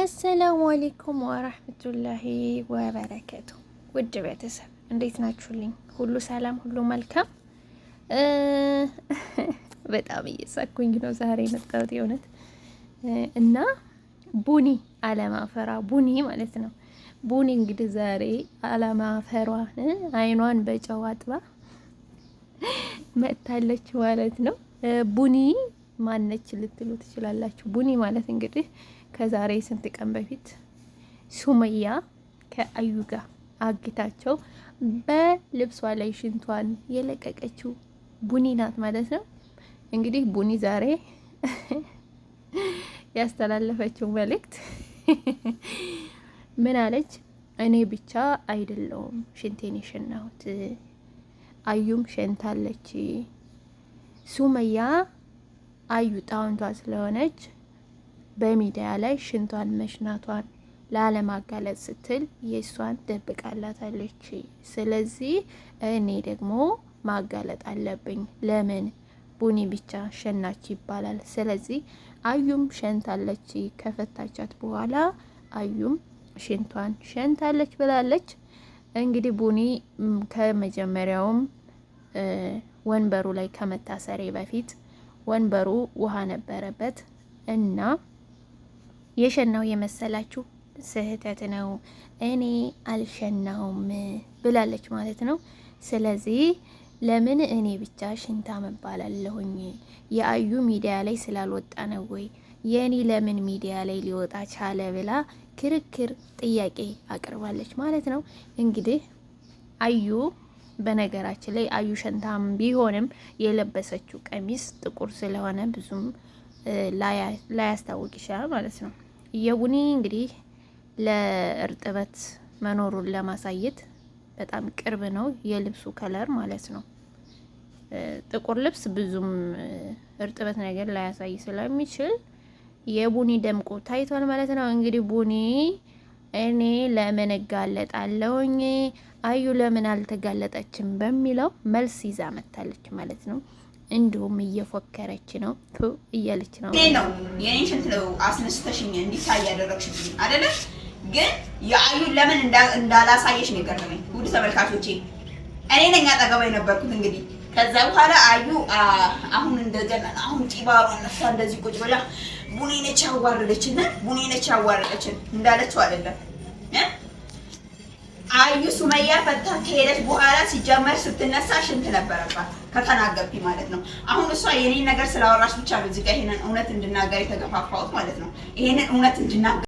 السلام عليكم ورحمة الله وبركاته። ውድ ቤተሰብ እንዴት ናችሁልኝ? ሁሉ ሰላም፣ ሁሉ መልካም። በጣም እየሳኩኝ ነው ዛሬ የመጣሁት የእውነት እና ቡኒ አለማፈራ ቡኒ ማለት ነው። ቡኒ እንግዲህ ዛሬ አለማፈሯን አይኗን በጨው አጥባ መጥታለች ማለት ነው። ቡኒ ማነች ልትሉ ትችላላችሁ። ቡኒ ማለት እንግዲህ ከዛሬ ስንት ቀን በፊት ሱመያ ከአዩ ጋር አግታቸው በልብሷ ላይ ሽንቷን የለቀቀችው ቡኒ ናት ማለት ነው። እንግዲህ ቡኒ ዛሬ ያስተላለፈችው መልእክት ምን አለች? እኔ ብቻ አይደለውም ሽንቴን የሸናሁት፣ አዩም ሸንታለች። ሱመያ አዩ ጣውንቷ ስለሆነች በሚዲያ ላይ ሽንቷን መሽናቷን ላለማጋለጥ ስትል የእሷን ደብቃላታለች። ስለዚህ እኔ ደግሞ ማጋለጥ አለብኝ። ለምን ቡኒ ብቻ ሸናች ይባላል? ስለዚህ አዩም ሸንታለች። ከፈታቻት በኋላ አዩም ሽንቷን ሸንታለች ብላለች። እንግዲህ ቡኒ ከመጀመሪያውም ወንበሩ ላይ ከመታሰሬ በፊት ወንበሩ ውሃ ነበረበት እና የሸናው የመሰላችሁ ስህተት ነው፣ እኔ አልሸናውም ብላለች ማለት ነው። ስለዚህ ለምን እኔ ብቻ ሽንታ መባላለሁኝ? የአዩ ሚዲያ ላይ ስላልወጣ ነው ወይ የእኔ ለምን ሚዲያ ላይ ሊወጣ ቻለ? ብላ ክርክር ጥያቄ አቅርባለች ማለት ነው። እንግዲህ አዩ በነገራችን ላይ አዩ ሸንታም ቢሆንም የለበሰችው ቀሚስ ጥቁር ስለሆነ ብዙም ላያስታውቅ ይችላል ማለት ነው። የቡኒ እንግዲህ ለእርጥበት መኖሩን ለማሳየት በጣም ቅርብ ነው የልብሱ color ማለት ነው። ጥቁር ልብስ ብዙም እርጥበት ነገር ላያሳይ ስለሚችል የቡኒ ደምቆ ታይቷል ማለት ነው። እንግዲህ ቡኒ እኔ ለምን እጋለጣለሁኝ አዩ ለምን አልተጋለጠችም በሚለው መልስ ይዛ መታለች ማለት ነው። እንዲሁም እየፎከረች ነው እያለች ነው። ነው የኔን ሽንት ነው አስነስተሽኝ እንዲታይ ያደረግሽብኝ አይደለ? ግን የአዩን ለምን እንዳላሳየሽ ነው የገረመኝ። ውድ ተመልካቾቼ እኔ ነኝ አጠገባ የነበርኩት። እንግዲህ ከዛ በኋላ አዩ አሁን እንደገና አሁን ጢባሯ ነፍሳ እንደዚህ ቁጭ ብላ ቡኔ ነች ያዋረደችን፣ ቡኔ ነች ያዋረደችን እንዳለችው አይደለም። አዩ ሱመያ ፈታ ከሄደች በኋላ ሲጀመር ስትነሳ ሽንት ነበረባት ከተናገርኩኝ ማለት ነው። አሁን እሷ የኔን ነገር ስላወራሽ ብቻ ነው እዚህ ጋር ይሄንን እውነት እንድናገር የተገፋፋሁት ማለት ነው። ይሄንን እውነት እንድናገር